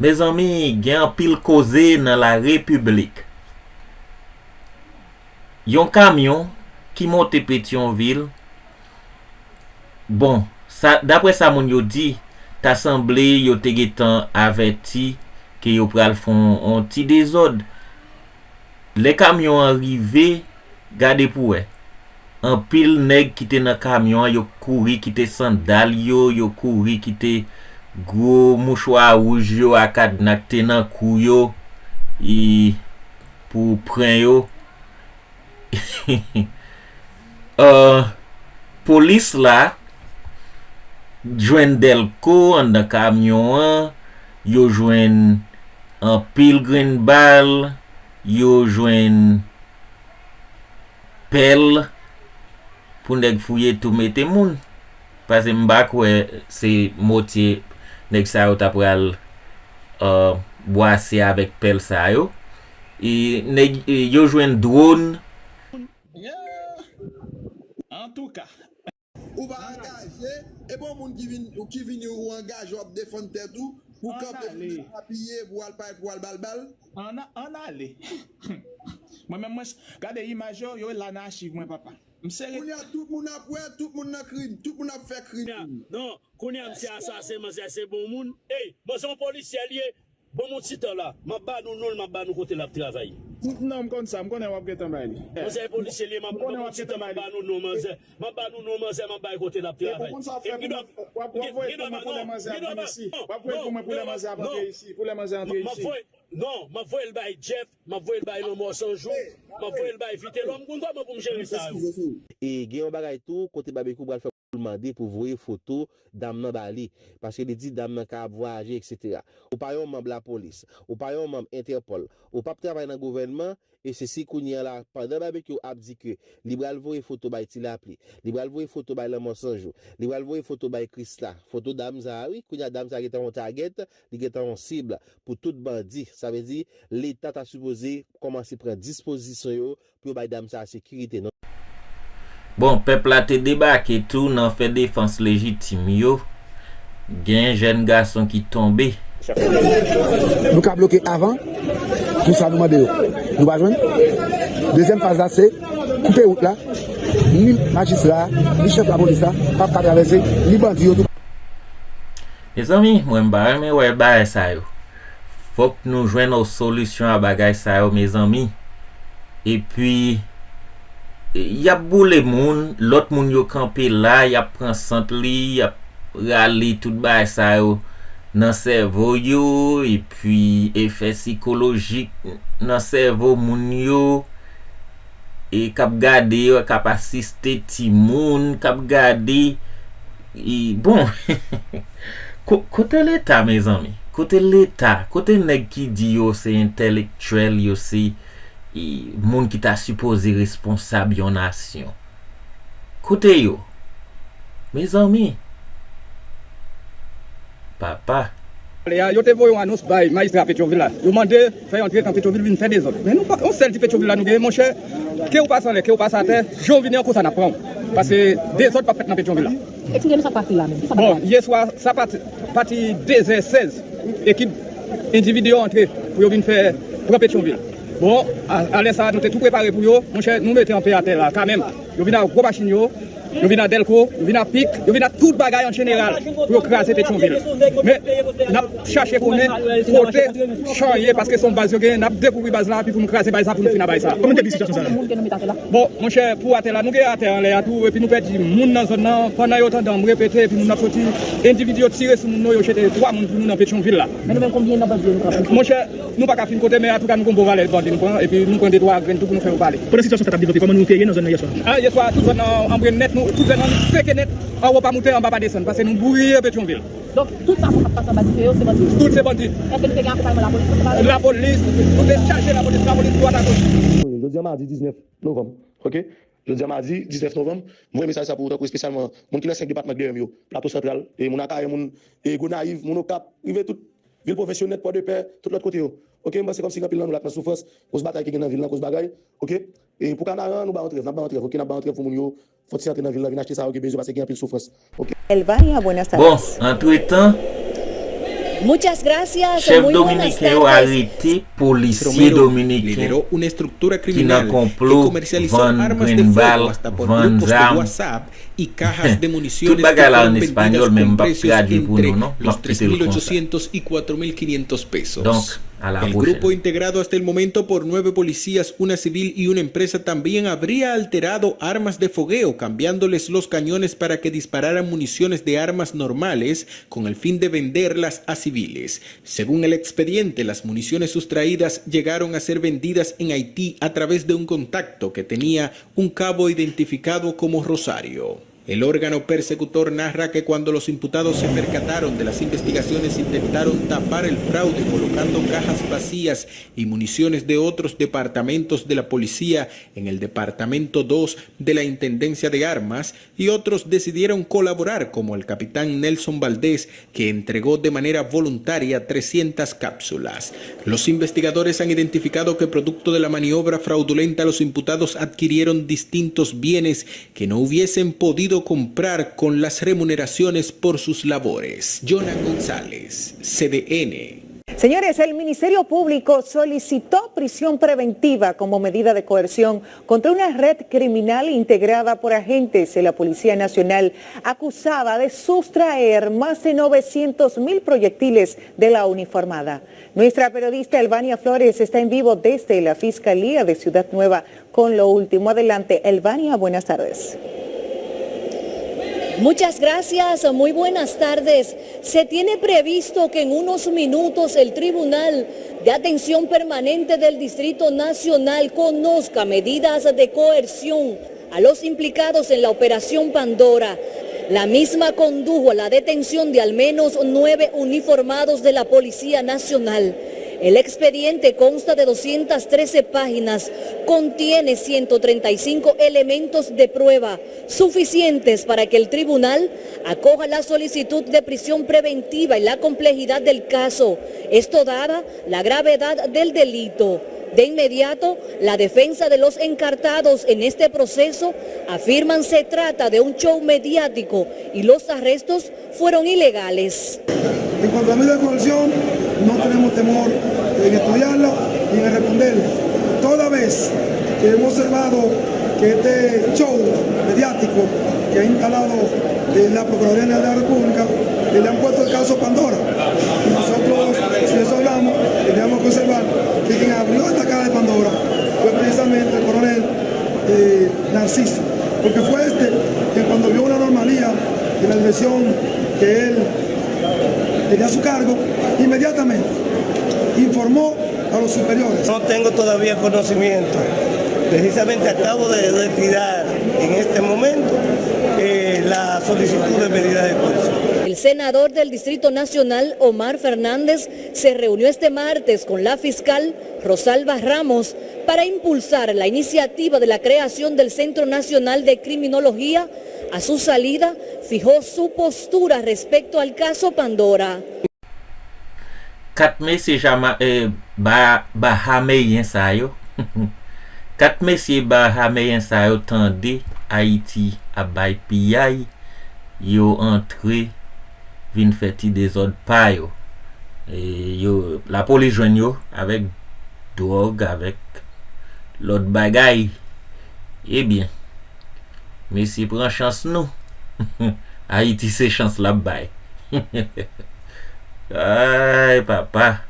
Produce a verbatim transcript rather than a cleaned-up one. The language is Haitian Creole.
Mezanmi, gen anpil koze nan la repiblik. Yon kamyon ki monte Petyonvil. Bon, sa, daprè sa moun yo di, ta sanble yo te gentan avèti ke yo pral fè yon, yon ti dezòd. Lè kamyon an rive, gade pou wè. Anpil nèg ki te nan kamyon an, yo kouri kite sandal yo, yo kouri kite gwo mouchwa wouj yo a kadna k te nan kou yo, e pou pran yo. Euh, polis la jwenn dèlko anndan kamyon an, yo jwenn anpil grenn bal, yo jwenn pèl pou nèg fouye tou mete moun. Paske m pa kwè se motye nèg sa yo ta pral, euh, bwase avèk pèl sa yo. E nèg, e yo jwenn dwòn. Yeah. Antouka. Ou pa angaje, e pa yon moun ki vin, ki vini ou angaje, w ap defann tèt ou, pou kanpe, pou apiye, pou al pale, pou al balbal. Ann, ann ale. Mwen menm, mwen, gade imaj yo, yo la nan achiv mwen, papa. M sere. Kounye a, tout moun ap wè, tout moun nan krim, tout moun ap fè krim. Non, kounye a, misye asasen, manzè se bon moun. Ey, manzè yon polisyè li ye. Ban m yon ti tan la. M ap ba nou non l, m ap ba nou kote l ap travay. Non, m konn sa, m konnen w ap gentan bay li. Manzè polisye li ye, m ap, ban m yon ti tan, m ap ba nou non manzè. M ap ba nou non manzè, m ap bay kote l ap travay. Epi w ap voye l pou mwen pou lè manzè ap vin isi. W ap voye l pou mwen pou lè manzè ap antre isi. Pou lè manzè antre isi. Non, m ap voye l bay Jeff, m ap voye l bay Lanmò San Jou, m ap voye l bay Vitelòm. M konn kòman pou m jere sa yo. E gen yon bagay tou, kote Babekyou pral fè pou l mande pou voye foto dam nan ba li. Paske li di dam nan ka ap vwayaje, etsetera. Ou pa yon manm lapolis, ou pa yon manm Entèpòl, ou p ap travay nan gouvènman, e se si kounye a la, pandan Babekyou ap di ke li pral voye foto bay Ti Lapli, li pral voye foto bay Lanmò San Jou, li pral voye foto bay Krisla, foto dam sa a, wi, kounye a dam sa a gentan yon tagèt, li gentan yon sib pou tout bandi. Sa vle di, Leta ta sipoze kòmanse pran dispozisyon yo pou yo bay dam sa a sekirite, non? Bon, pèp la te debake tou nan fè defans lejitim yo. Gen jèn gason ki tonbe. Nou ka bloke avan, pou sa nou mande yo. Nou pa jwenn. Dezyèm faz la, se koupe wout la. Ni majistra, ni chèf lapolis la, p ap ka travèse, ni bandi yo tou. Mezanmi, mwen m pa renmen wè bagay sa yo. Fòk nou jwenn yon solisyon a bagay sa yo, mezanmi. Epi, y ap boule moun, lòt moun yo kanpe la, y ap pran sant li, y ap rale tout bagay sa yo nan sèvo yo, epi efè sikolojik nan sèvo moun yo, e k ap gade yo, k ap asiste timoun, k ap gade, e, bon, ko-, kote Leta, mezanmi? Kote Leta? Kote nèg ki di yo se entèlektyèl, yo se, e, moun ki ta sipoze responsab yon nasyon? Kote yo? Mezanmi. Papa. Lè a, yo te voye yon anons bay majistra Petyonvil la. Yo mande fè yon antre nan Petyonvil vin fè dezòd. Men nou pa, yon sèl ti Petyonvil la nou genyen, monchè. Ke w pase anlè, ke w pase atè, jan w vini an konsa n ap pran w. Paske dezòd p ap fèt nan Petyonvil la. Eksplize nou sa k pase la menm. Kisa k pase? Bon, yè swa, sa pati, pati de zè sèz, ekip endividi yo antre pou yo vin fè, pran Petyonvil. Bon, a, a lè sa a, nou te tou prepare pou yo. Monchè, nou mete anpe atè la, kanmenm. Yo vin ak gwo machin yo, yo vin ak dèlko, yo vin ak pik, yo vin ak tout bagay an jeneral pou yo kraze Petyonvil. Men, n ap chache konnen kote chan ye, paske se yon baz yo genyen, n ap dekouvri baz la, epi pou nou kraze baz la, pou nou fin ak bagay sa. Kòman nou te viv sitiyasyon sa a? Bon, monchè, pou atè la, nou gen atè anlè a tou, epi nou pèdi moun nan zòn nan, pandan yo tande m repete, epi moun ap soti, endividi yo tire sou moun yo, yo jete twa moun pou nou nan Petyonvil la. Men nou menm, konbyen nan bandi yo nou pran? Monchè, nou pa ka fin konte, men antouka nou gon bon valè bandi nou pran, epi nou pran de twa grenn tou pou nou fè yo pale. Pandan sitiyasyon sa t ap devlope, kòman nou te ye nan zòn nan yè swa? A, yè swa, tout zòn nan anbre nèt, nou, tout zòn nan seke nèt, anwo pa moute, anba pa desann, paske nou boure Petyonvil. Donk, tout sa moun k ap pase anba di fè yo, se bandi? Tout se bandi. Èske nou te gen akonpayman lapolis pou nou pale? Lapolis, nou te chaje lapolis, lapolis dwat agoch. Jodi a madi diznèf novanm, oke? Jodi a madi diznèf novanm, m voye mesaj sa pou ou tankou espesyalman moun ki nan senk depatman k dèyè m yo, Plato Santral, e moun Akayè, moun, e Gonayiv, moun Okap, rive tout vil pwovens yo nèt, Pòdepè, tout lòt kote yo. Oke, m panse kòmsi gen anpil nan nou la k nan soufrans, koz batay ki gen nan vil lan, koz bagay, oke? E pou Kanaran, nou ba yon trèv, n ap ba yon trèv, oke, n ap ba yon trèv pou moun yo, fò ti antre nan vil lan, vin achte sa yo gen bezwen, paske gen anpil soufrans. Oke. Bon, antretan, Muchas gracias, chèf dominiken yo arete polisye dominiken ki nan konplo vann grenn bal, vann zam. Tout bagay la an espanyòl, men m p ap tradui pou nou, non. M ap kite l konsa. Donk, a la pwochèn. El grupo, integrado hasta el momento por nueve policías, una civil y una empresa, también habría alterado armas de fogueo, cambiándoles los cañones para que dispararan municiones de armas normales con el fin de venderlas a civiles. Según el expediente, las municiones sustraídas llegaron a ser vendidas en Haití a través de un contacto que tenía un cabo identificado como Rosario. El órgano persecutor narra que cuando los imputados se percataron de las investigaciones, intentaron tapar el fraude colocando cajas vacías y municiones de otros departamentos de la policía en el Departamento dos de la Intendencia de Armas, y otros decidieron colaborar, como el capitán Nelson Valdés, que entregó de manera voluntaria trescientas cápsulas. Los investigadores han identificado que, producto de la maniobra fraudulenta, los imputados adquirieron distintos bienes que no hubiesen podido comprar con las remuneraciones por sus labores. Jonan González, C D N. Señores, el Ministerio Público solicitó prisión preventiva como medida de coerción contra una red criminal integrada por agentes de la Policía Nacional, acusada de sustraer más de novecientos mil proyectiles de la uniformada. Nuestra periodista Elvania Flores está en vivo desde la Fiscalía de Ciudad Nueva con lo último. Adelante, Elvania, buenas tardes. Muchas gracias, muy buenas tardes. Se tiene previsto que en unos minutos el Tribunal de Atención Permanente del Distrito Nacional conozca medidas de coerción a los implicados en la Operación Pandora. La misma condujo a la detención de al menos nueve uniformados de la Policía Nacional. El expediente consta de doscientas trece páginas, contiene ciento treinta y cinco elementos de prueba suficientes para que el tribunal acoja la solicitud de prisión preventiva y la complejidad del caso, esto dada la gravedad del delito. De inmediato, la defensa de los encartados en este proceso afirman se trata de un show mediático y los arrestos fueron ilegales. En cuanto a la medida de coerción, no tenemos temor en estudiarla y en responderla. Toda vez que hemos observado que este show mediático que ha instalado, eh, la Procuraduría General de la República, eh, le han puesto el caso Pandora. Y nosotros, si eso hablamos, tenemos que observar que quien abrió esta caja de Pandora fue precisamente el coronel, eh, Narciso, porque fue este quien, cuando vio una anomalía en la dirección que él tenía a su cargo, inmediatamente informó a los superiores. No tengo todavía conocimiento. Precisamente acabo de retirar en este momento, eh, la solicitud de medida de coerción. El senador del Distrito Nacional, Omar Fernández, se reunió este martes con la fiscal Rosalba Ramos para impulsar la iniciativa de la creación del Centro Nacional de Criminología. A su salida, fijó su postura respecto al caso Pandora. Kat mesye jama, eh, ba, bahameyen sa yo. Kat mesye bahameyen sa yo tande Ayiti ap bay piyay, yo antre vin fè ti dezòd pa yo. E yo, lapolis jwenn yo avèk dwòg, avèk lòt bagay. Ebyen, mesye pran chans nou. Ayiti se chans l ap bay. Ay, papa.